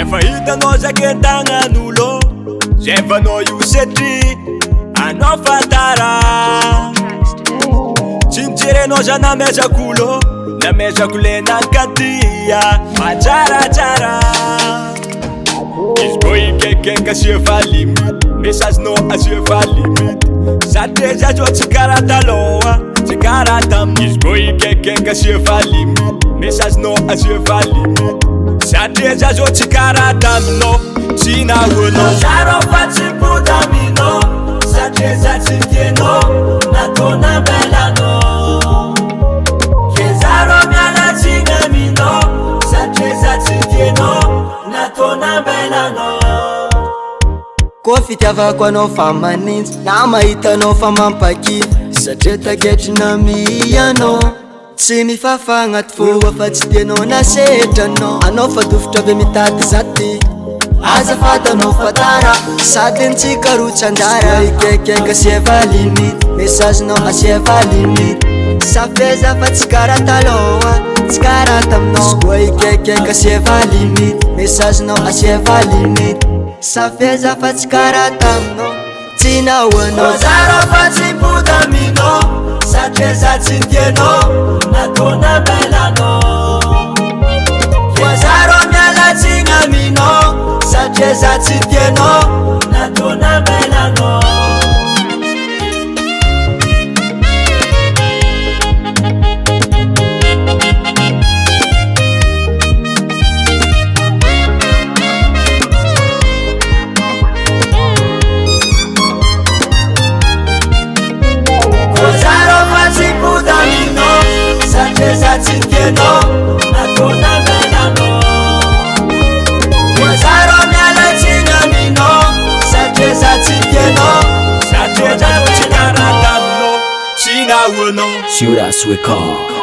Efa hitanao zaken-tagnan'olo, Zevanao io setri anao fatara. Tsy mijerenao za namezako olo, namezako le nankatia matsaratsara. Izy koa ikaikaika asiava limite, message-nao asiava limite. Satria za zao tsy karaha taloha, tsy karaha tamin'ny. Izy koa ikaikaika asiava limite, message-nao asiava limite. Satria za zao tsy karaha taminao, tsy nahoanao. Zaro fa tsy mipody aminao, satria za tsy tianao, nataonao belanao. Ke zaro miala tsiny aminao, satria za tsy tianao, nataonao belanao. Koa fitiavako anao fa manintsy, na mahita anao fa mampakivy, satria taketrina mianao. Tsy mifafa agnaty fo fa tsy tianao na setranao. Anao fa dofotra be mitady zaty, azafady anao fa tara, sady ntsika ro tsy anjara. Ikaikaika asiava limite, message-nao asiava limite. Safeza fa tsy karaha taloha, tsy karaha taminao. Koa ikaikaika asiava limite, message-nao asiava limite. Safeza fa tsy karaha taminao, tsy nahoanao. Zaro fa tsy mipody aminao, satria za tsy tianao, nataonao belanao. Koa zaro miala tsiny aminao, satria za tsy tianao, nataonao belanao. Koa zaro fa tsy mipody aminao, satria za tsy tianao, nataonao belanao. Koa zaro miala tsiny aminao, satria za tsy tianao, satria za tsy karaha taminao, tsy nahoanao. Judas Record.